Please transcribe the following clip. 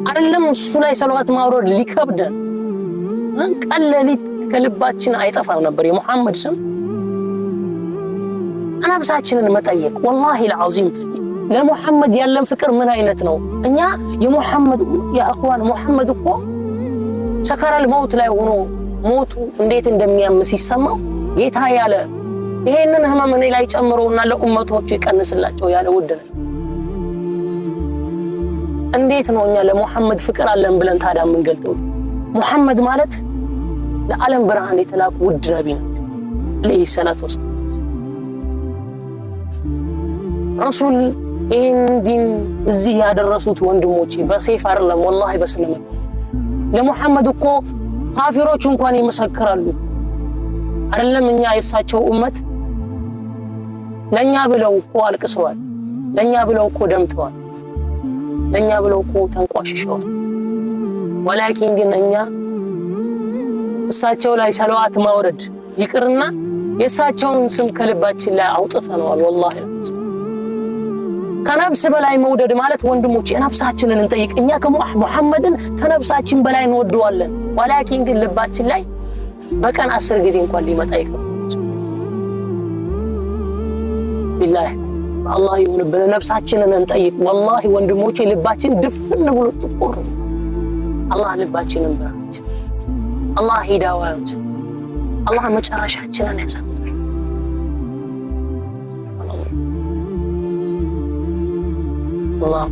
አይደለም እሱ ላይ ሰለዋት ማውረድ ሊከብደን ቀን ሌሊት ከልባችን አይጠፋም ነበር የሙሐመድ ስም። ነፍሳችንን መጠየቅ ወላሂ ልዓዚም ለሙሐመድ ያለን ፍቅር ምን አይነት ነው? እኛ የሙሐመድ ያ እኽዋን፣ ሙሐመድ እኮ ሰከረል መውት ላይ ሆኖ ሞቱ እንዴት እንደሚያም ሲሰማው ጌታ ያለ ይሄንን ህመም እኔ ላይ ጨምሮና ለኡመቶቹ ይቀንስላቸው ያለ ውድ ነው። እንዴት ነው እኛ ለሙሐመድ ፍቅር አለን ብለን ታዲያ የምንገልጠው? ሙሐመድ ማለት ለዓለም ብርሃን የተላኩ ውድ ነቢ ናቸው ዓለይሂ ሰላቱ ወሰላም። ረሱል ይህን ዲን እዚህ ያደረሱት ወንድሞቼ በሰይፍ አይደለም፣ ወላሂ በስልምና። ለሙሐመድ እኮ ካፊሮች እንኳን ይመሰክራሉ። አይደለም እኛ የእሳቸው ኡመት ለኛ ብለው እኮ አልቅሰዋል። ለኛ ብለው እኮ ደምተዋል። ለኛ ብለው እኮ ተንቋሽሸዋል። ወላኪን ግን እኛ እሳቸው ላይ ሰለዋት ማውረድ ይቅርና የእሳቸውን ስም ከልባችን ላይ አውጥተነዋል። ወላሂ ከነፍስ በላይ መውደድ ማለት ወንድሞች የነፍሳችንን እንጠይቅ። እኛ ከሙሐመድን ከነፍሳችን በላይ እንወደዋለን። ወላኪን ግን ልባችን ላይ በቀን 10 ጊዜ እንኳን ሊመጣ ይቅር። ቢላህ አላህ ይሁንብን። ነፍሳችንን እንጠይቅ። ወላሂ ወንድሞቼ ልባችን ድፍን ብሎ ጥቁር። አላህ ልባችንን ብርሃን ይስጥ። አላህ ሂዳያ ይስጥ። አላህ መጨረሻችንን ያሳምር። አላህ